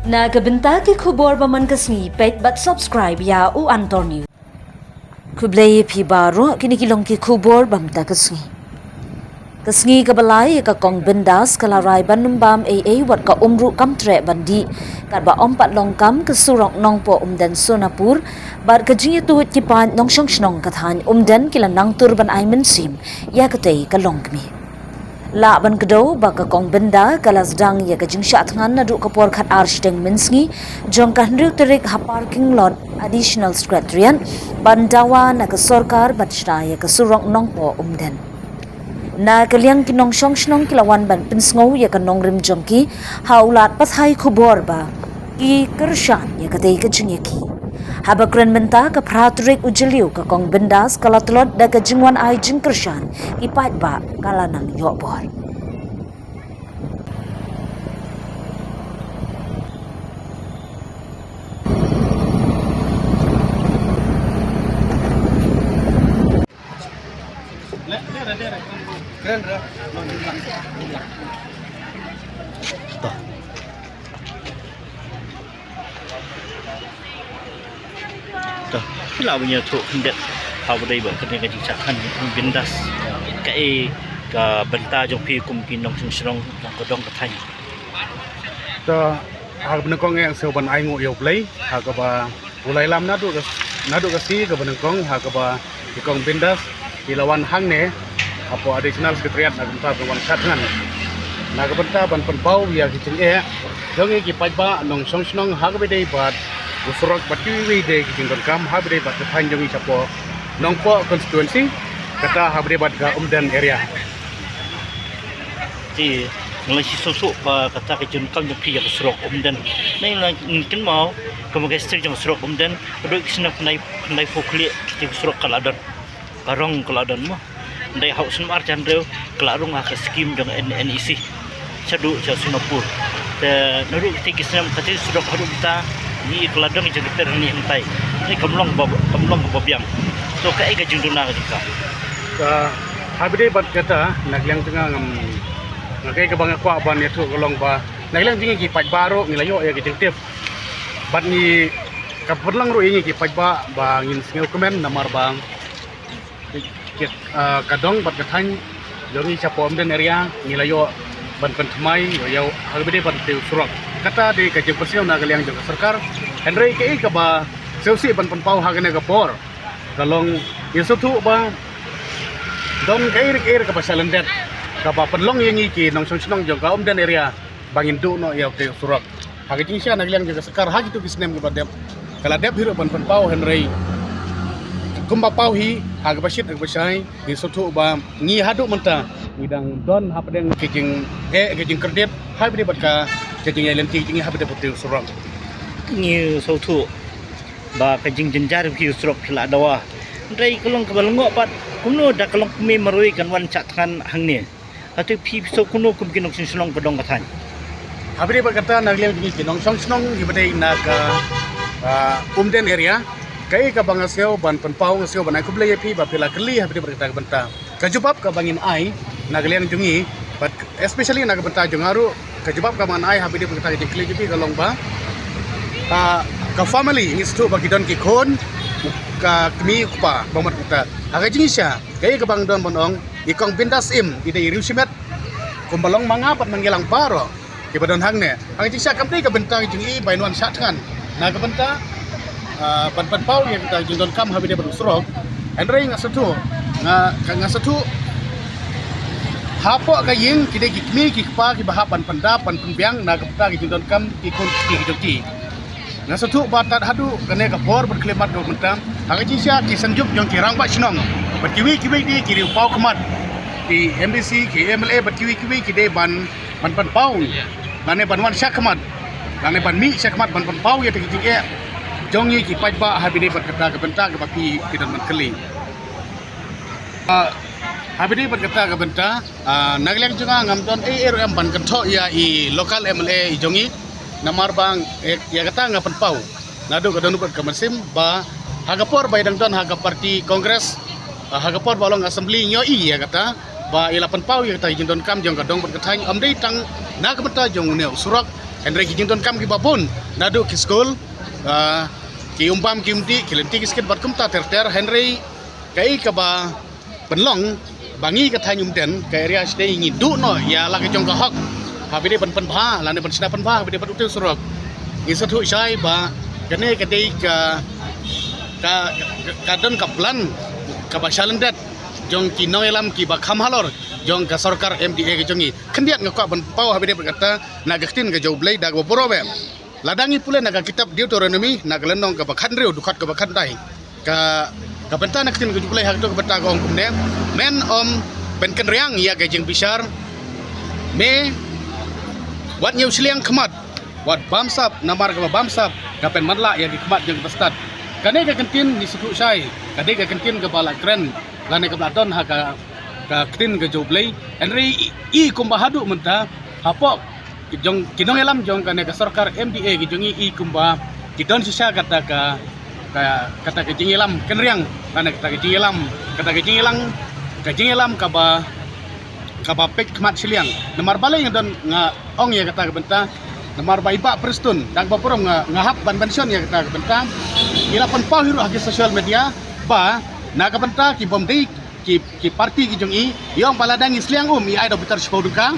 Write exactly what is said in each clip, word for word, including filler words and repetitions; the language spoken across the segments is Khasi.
Na ka bynta ki khubor ba man ka sngi, peit bad subscribe ïa u Antonio. Khublei phi baroh, kine ki long ki khubor ba mynta ka sngi. Ka sngi kaba lai ïa ka Kong Bindas ka la rai ban ym bam ei ei wat ka um ruh kam treh ban dih. Katba ym pat long kam ka surok Nongpoh Umden Sonapur bad ka jingïatuid ki paid nongshong shnong ka thaiñ Umden ki la nangtur ban ai mynsiem ïa katei ka longkmie. Lah ban kdew ba ka Kong Binda ka la sdang ïa ka jingshah thngan naduh ka por khat ar shiteng mynsngi jong ka hynriew tarik ha parking lot Additional Secretariat ban dawa na ka sorkar ban shna ïa ka surok Nongpoh Umden. Na ka liang ki nongshong shnong ki la wan ban pynsngew ïa ka nongrim jong ki ha u lad pathai khubor ba ki kyrshan ïa katei ka jingïakhih. Haba kren mynta ka phra tarik u Jylliew ka Kong Bindas ka la tlot da ka jingwan ai jingkyrshan ki paidbah ka la nang ïoh bor. To, phi lah ban ïathuh khyndiat ha ba dei ba kane ka jingshah thngan jong Kong Bindas, kaei ka bynta jong phi kum ki nongshong shnong jong ka dong ka thaiñ? To, ha kaba nyngkong eh nga sngewbha ban ai nguh ïa U Blei ha kaba u la ïalam naduh ka, naduh ka sngi kaba nyngkong ha kaba i Kong Bindas i la wan hangne hapoh Additional Secretariat na ka bynta ban wan shah thngan, na ka bynta ban pynpaw ïa ki jingeh jong ngi ki paidbah nongshong shnong ha kaba dei bad u surok bad kiwei kiwei de ki jingdonkam ha kaba dei bad ka thaiñ jong ngi shapoh Nongpoh constituency, kata ha kaba dei bad ka Umden area. Te nga la shu sngewthuh ba kata ka jingdonkam jong phi ïa ka surok Umden. Nga la kynmaw kum ka history jong ka surok Umden, haduh ki snem khyndai, khyndaiphew khlieh kata ka surok ka la don. Ka rong ka la don mo. Hynrei ha u snem ar hajar hynriew ka la rung ha ka skim jong N-, NEC shaduh sha Sonapur. Te naduh kata ki snem kata ka surok haduh mynta ngi ka la don ka jingrepair hangne hangtai. Te kam long ba, kam long kaba biang. To kaei ka jingduna ka jong phi? Ka, ha kaba dei bad kata, na ka liang jong nga ngam, nga kaei kaba nga kwah ban ïathuh ka long ba na ka liang jong ngi ki paidbah ruh ngi la ïoh ïa ka jingtip. Bad ngi, ka pynlong ruh ïa ngi ki paidbah ba ngin sngewkmen namar ba ki, ki, ah, ka dong bad ka thaiñ jong ngi shapoh Umden area ngi la ïoh ban pynthymmai ïa, ïa, ha kaba dei bad utei u surok. Kata dei ka jingpynsngew na ka liang jong ka sorkar. Hynrei kaei kaba sngewsih ban pynpaw ha kane ka por ka long, ngi sngewthuh ba don kaei re kaei re kaba shah lyndet kaba pynlong ïa ngi ki nongshong shnong jong ka Umden area ba ngin duh noh ïa utei u surok. Ha ka jingshisha na ka liang jong ka sorkar ha kito ki snem kiba dep ka la dep hi ruh ban pynpaw, hynrei kumba paw hi ha kaba shit ha kaba shai, ngi sngewthuh ba ngi haduh mynta ngi dang don hapdeng ka jingeh ka jingkordit ha kaba dei bad ka, ka jingïaid lynti jong ngi ha kaba dei bad utei u surok. Ngi sngewthuh ba ka jingjynjar ki surok phi la dawa. Hynrei ka long kaba lyngngoh bad kumno da ka longkmie marwei kan wan shah thngan hangne? Hato phi sngewkhuh kumno kum ki nongshong shnong ka dong ka thaiñ? Ha kaba dei bad kata na ka liang jong ngi ki nongshong shnong kiba dei na ka, ah, Umden area, kaei kaba nga sngew ban pynpaw, nga sngew ban ai khublei ïa phi ba phi la kylli ha kaba dei bad kata ka bynta. Ka jubab kaba ngin ai na ka liang jong ngi, bad especially na ka bynta jong nga ruh, ka jubab kaba ngan ai ha kaba dei bad kata ka jingkylli jong phi ka long ba, ah, ka family ngi sngewthuh ba ki don ki khun, ka kmie u kpa, bad kata. Ha ka jingshisha kaei kaba nga don ban ong, i Kong Bindas Im i dei i riewshimet kumba long ma nga bad ma ngi lang baroh kiba don hangne. Ha ka jingshisha kam dei ka bynta ka jong i ba in wan shah thngan na ka bynta, ah, ban pynpaw ïa kata ka jingdonkam ha kaba dei bad u surok. Hynrei nga sngewthuh, nga, ka, nga sngewthuh hapoh ka ïing ki dei ki kmie ki kpa kiba hap ban pyndap ban pynbiang na ka bynta ka jingdonkam ki khun ki kti ki jong ki. Nga sngewthuh ba tad haduh kane ka por bad khlem mat ka mynta, ha ka jingshisha ki synjuk jong ki rangbah shnong bad kiwei kiwei de ki riew paw khmat, ki MDC, ki MLA bad kiwei kiwei ki dei ban, ban pynpaw lane ban wan shah khmat lane ban mih shah khmat ban pynpaw ïa kata ka jingeh jong ngi ki paidbah ha kaba dei bad kata ka bynta kaba phi, phi don ban kylli. Ah, ha kaba dei bad kata ka bynta, ah, na ka liang jong nga ngam don ei ei ruh em ban kynthoh ïa i local MLA i jong ngi. Namar ba, eh, ïa kata nga pynpaw naduh ka dohnud bad ka mynsiem ba ha ka por ba i dang don ha ka party Congress, ah, ha ka por ba long assembly ngi ïohi ïa kata ba i la pynpaw ïa kata ka jingdonkam jong ka dong bad ka thaiñ, ym dei tang na ka bynta jong une u surok, Hynrei ki jingdonkam kiba bun naduh ki skul, ah, ki umbam ki umdih, ki lynti ki sket bad kumta ter ter. Hynrei kaei kaba pynlong ba ngi ka thaiñ Umden, ka area Shadei, ngi duh noh ïa la ka jong ka hok ha ba dei ban pynbha lane ban shna pynbha ha ba dei ban utei u surok. Ngi sngewthuh shai ba kane ka dei ka, ka, ka don ka plan kaba shalyndet jong ki nongïalam kiba kham halor jong ka sorkar M D A ka jong ngi. Khyndiat nga kwah ban paw ha ba dei ban kata na ka ktien ka jong U Blei da kaba burom eh. Lada ngi pule na ka kitab Deuteronomi, na ka lynnong kaba khathynriew, dkhot kaba khathynriew, ka, ka bynta na ka ktien ka jong U Blei ha kato ka bynta ka ong kumne: Men ym pynkynriang ïa ka jingbishar, me wat ñiew shiliang khmat, wat bamsap, namar kaba bamsap ka pynmatlah ïa ki khmat jong ki bastad. Kane ka kyntien ngi sngewthuh shai ka dei ka kyntien kaba la kren lane kaba la don ha ka, ka ktien ka jong U Blei. Hynrei i, i kumba haduh mynta hapoh ki jong, ki nongïalam jong kane ka sorkar M D A ki jong i, i kumba ki don shisha kata ka, ka, kata ka jingïalam kynriang lane kata ka jingïalam, kata ka jingïalang, ka jingïalam kaba, kaba peit khmat shiliang. Namar balei nga don, nga ong ïa kata ka bynta? Namar ba i Bah Prestone, da kaba burom nga, nga hap ban mention ïa kata ka bynta. I la pynpaw hi ruh ha ki social media ba na ka bynta ki bym dei ki, ki parti ki jong i, i ong ba lada ngi shiliang um, i ai da u bitar shiphew tyngka.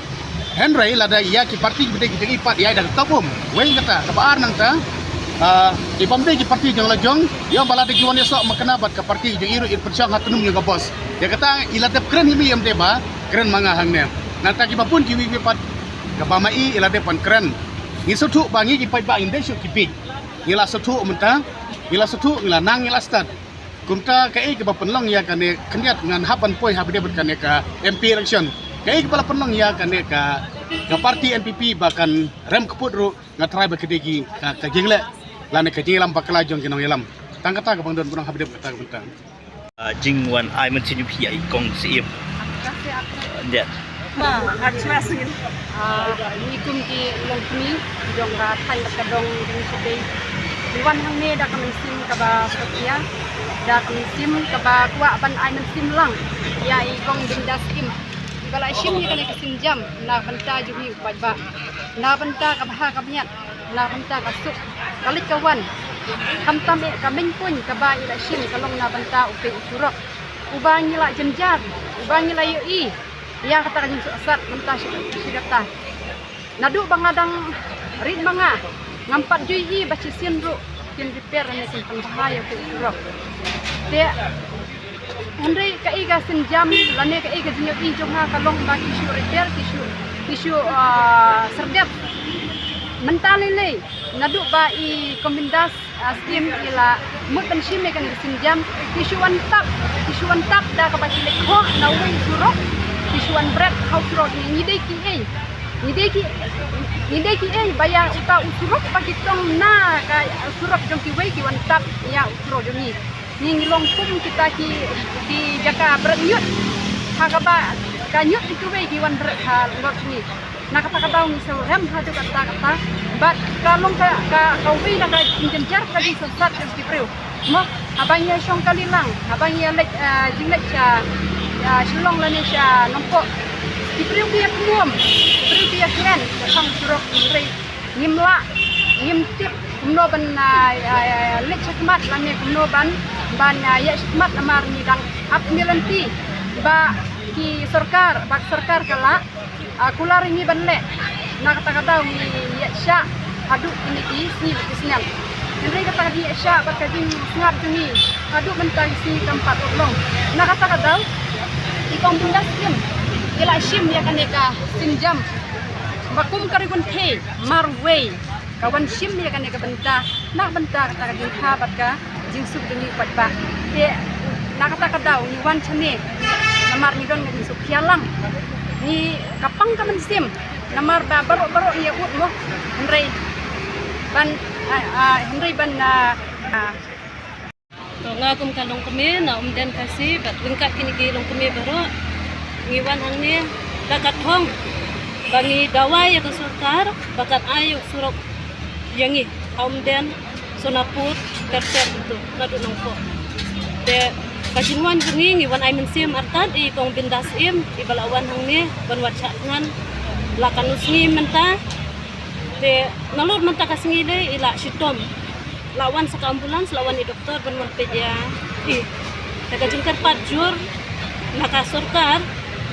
Hynrei lada ïa ki parti ki bym dei ki jong i pat, i ai da ka top um. Wei kata, kaba ar nangta, ah, ki bym dei ki parti jong la jong, i ong ba lada ki wan ïasoh makna bad ka parti ki jong i ruh, i pynshong ha tnum jong ka bos. Ïa kata i la dep kren hi mi, em dei ba kren ma nga hangne. Nangta kiba bun kiwei kiwei pat, kaba ma i, i la dep ban kren. Ngi sngewthuh ba ngi ki paidbah ngim dei shuh ki bieit. Ngi la sngewthuh mynta, ngi la sngewthuh, ngi la nang, ngi la stad. Kumta kaei kaba pynlong ïa kane, khyndiat ngan hap ban poi ha ba dei bad kane ka M P election. Kaei kaba la pynlong ïa kane ka, ka parti N P P ba kan rem kput ruh, nga tharai ba ka dei ki, ka, ka jingleh lane ka jingïalam bakla jong ki nongïalam. Tang kata kaba nga don ban ong ha ba dei bad kata ka bynta. Ah, jingwan ai mynsiem jong phi ïa i Kong Syiem. Ïa. Ba, ah, i kum ki longkmie jong ka thaiñ bad ka dong jong ngi Shadei, ngi wan hangne da ka mynsiem kaba sngewsih, da ka mynsiem kaba kwah ban ai mynsiem lang ïa i Kong Bindas Syiem, iba la shim ïa kane ka sienjam na ka bynta jong ngi u paidbah, na ka bynta ka bha ka miat, na ka bynta ka suk ka leit ka wan. Khamtam eh ka main point kaba i la shim ka long na ka bynta u pei u surok, uba ngi la jynjar, uba ngi la ïohi ïa kata ka jingsuk sat mynta shi, shi katta. Naduh ba nga dang rit ma nga, ngam pat ju ïohi ba shisien ruh kin repair ne kin pynbha ïa u pei u surok. Te hynrei kaei ka sienjam lane kaei ka jingïohi jong nga ka long ba ki shu repair, ki shu, ki shu, ah, serdep. Mynta lei lei, naduh ba i Kong Bindas, ah, Syiem i la mut ban shim ïa kane ka sienjam, ki shu wan tap, ki shu wan tap da kaba ki leit khoh na uwei u surok, ki shu wan bret ha u surok. Ngi dei kiei, ngi dei ki, ngi dei kiei ba ïa uta u surok ba ki tong na ka surok jong kiwei, ki wan tap ïa u surok jong ngi. Ngi, ngi long kum kita ki, ki jaka bret ñiut. Ha kaba ka ñiut kiwei ki wan bret ha lor jong ngi. Na kata ka daw ngi sngewrem haduh katta katta. Bad ka long ka, ka, kawei na ka jingjynjar ka jingsuk sat jong ki briew. Mo, haba ngi ïa shong kali lang, haba ngi ïa leit, eh, jingleit sha, sha Shillong lane sha Nongpoh, ki briew ki ïa kynrum, ki briew ki ïa kren shaphang surok, hynrei ngim lah, ngim tip kumno ban, ah, ah, ah, leit shakhmat lane kumno ban, ban, ah, ïaid shakhmat namar ngi dang ap, ngi lynti ba ki sorkar, ba ka sorkar ka lah, ah, kular ïa ngi ban leh. Na kata ka daw ngi ïaid shah haduh kine ki sngi bad ki snem. Hynrei kata ka jingïaid shah bad ka jingsngap jong ngi haduh mynta ki sngi kam pat urlong. Na kata ka daw i Kong Bindas Syiem i la shim ïa kane ka sienjam ba kum ka ri kynthei marwei ka wan shim ïa kane ka bynta, na ka bynta kata ka jingkha bad ka jingsuk jong ngi u paidbah. Te na kata ka daw ngi wan shane namar ngi don ka jingsuk khia lang. Ngi, ka pang ka mynsiem namar ba baroh baroh ngi ïa ud mo, hynrei ban, ah, ah, hynrei ban, ah, ah, To nga kum ka longkmie na Umden Khasi bad ryngkat kine ki longkmie baroh, ngi wan hangne da ka thong ba ngi dawa ïa ka sorkar ba kan ai ïa u surok ïa ngi ha Umden, Sonapur, ter ter, to naduh Nongpoh. Te ka jingwan jong ngi, ngi wan ai mynsiem artat ïa i Kong Bindas Syiem iba la wan hangne ban wad shah thngan la katno sngi mynta. Te nalor mynta ka sngi le i la shitom. La wan sa ka ambulance, la wan i doktor ban wan peit ïa i. Te ka jingkyrpad jur na ka sorkar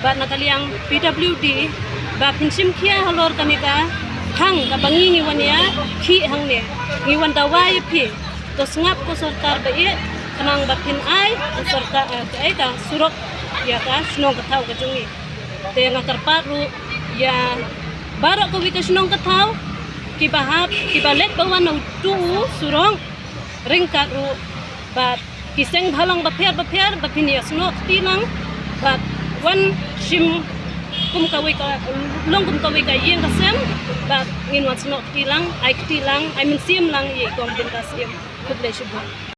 bad na ka liang P W D ba phin shim khia halor kane ka thang kaba ngi ngi wan ïa khih hangne, ngi wan dawa ïa phi. To sngap ko sorkar ba ïeit, khnang ba phin ai ko sorkar, eh, ka ai ka surok ïa ka shnong ka thaw ka jong ngi. Te nga kyrpad ruh ïa baroh kawei ka shnong ka thaw, kiba hap, kiba leit ba wan na utu u surok ryngkat ruh bad ki seng bhalang bapher bapher ba phin ïasnoh kti lang bad wan shim kum kawei ka, long kum kawei ka ïing ka sem bad ngin wan snoh kti lang, ai kti lang, ai mynsiem lang ïa i Kong Bintasiem. Khublei shibun.